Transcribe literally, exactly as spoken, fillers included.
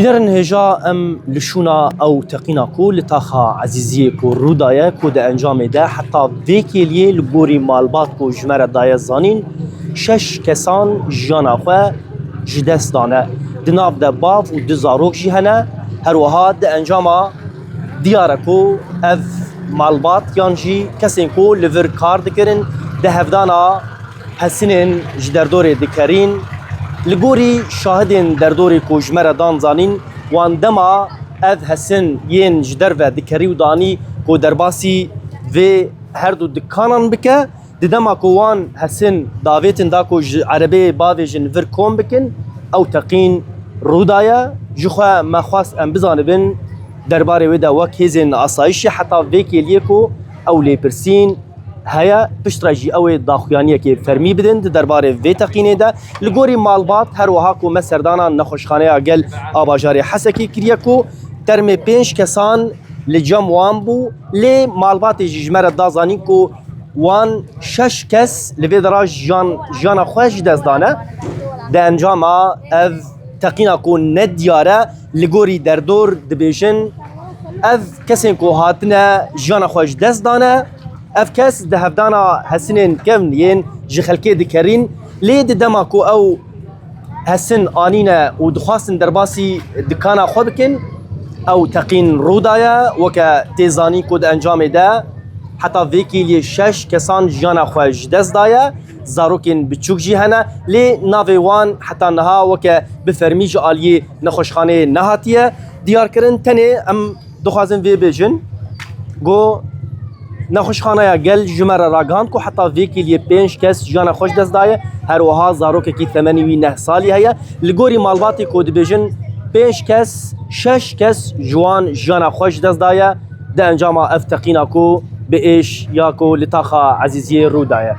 Bînerin hêja em li şûna ew teqîna ku li taxa Ezîziyê ku rû daye, ku di encamê de heta vê kêliyê li gorî malbat ku ji me re daye zanîn, şeş kesan jiyana xwe ji dest dane. Di nav de bav û du zarok jî hene. Her wiha di encama diyar e ku ev malbat yan jî kesên ku li vir kar dikirin, di hevdana hesinên ji derdorê dikerîn. Li gorî şahidên derdorê ku ji me re dan zanîn, wan dema ev hesin yên ji derve dikerî û danî ku derbasî vê her du dikanan bike, di dema ku wan hesin davêtin da ku ji erebeyê bavêjin vir kom bikin, ew teqîn rû daye. Ji xwe me xwest em bizanibin derbarê wê de wek hêzên asayişê heta vê kêliyê ku ew lêpirsîn heye, piştre jî ew ê daxuyaniyekê fermî bidin di derbarê vê teqînê de. Li gorî malbat her wiha ku me serdana nexweşxaneya gel a bajarê Hesekê kiriye ku termê pênc kesan li cem wan bû, lê malbatê jî ji me re da zanîn ku wan şeş kes li vê dera jiyan, jiyana xwe ji dest dane. Di encama ev teqîna ku ne diyar e, li gorî derdor dibêjin, ev kesên ku hatine jiyana xwe ji dest dane, ev kes di hevdana hesinên kevn yên ji xelkê dikerîn, lê di dema ku ew hesin anîne û dixwastin derbasî dikana xwe bikin, ew teqîn rû daye. Weke tê zanîn ku di encamê de heta vê kêliyê şeş kesan jiyana xwe ji dest daye, zarokên biçûk jî hene, lê navê wan heta niha weke bi fermî ji aliyê nexweşxaneyê nehatiye diyarkirin. Tenê em dixwazin vê bêjin, ku nexweşxaneya gel ji me re ragihand ku heta vê kêliyê pênc kes jiyana xwe ji dest daye, her wiha zarokekî temenî wî neh salî heye. Li gorî malbatê ku dibêjin pênc kes, şeş kes ji wan jiyana xwe ji dest daye di encama ev teqîna ku bi êş ya ku li taxa Ezîziyê rû daye.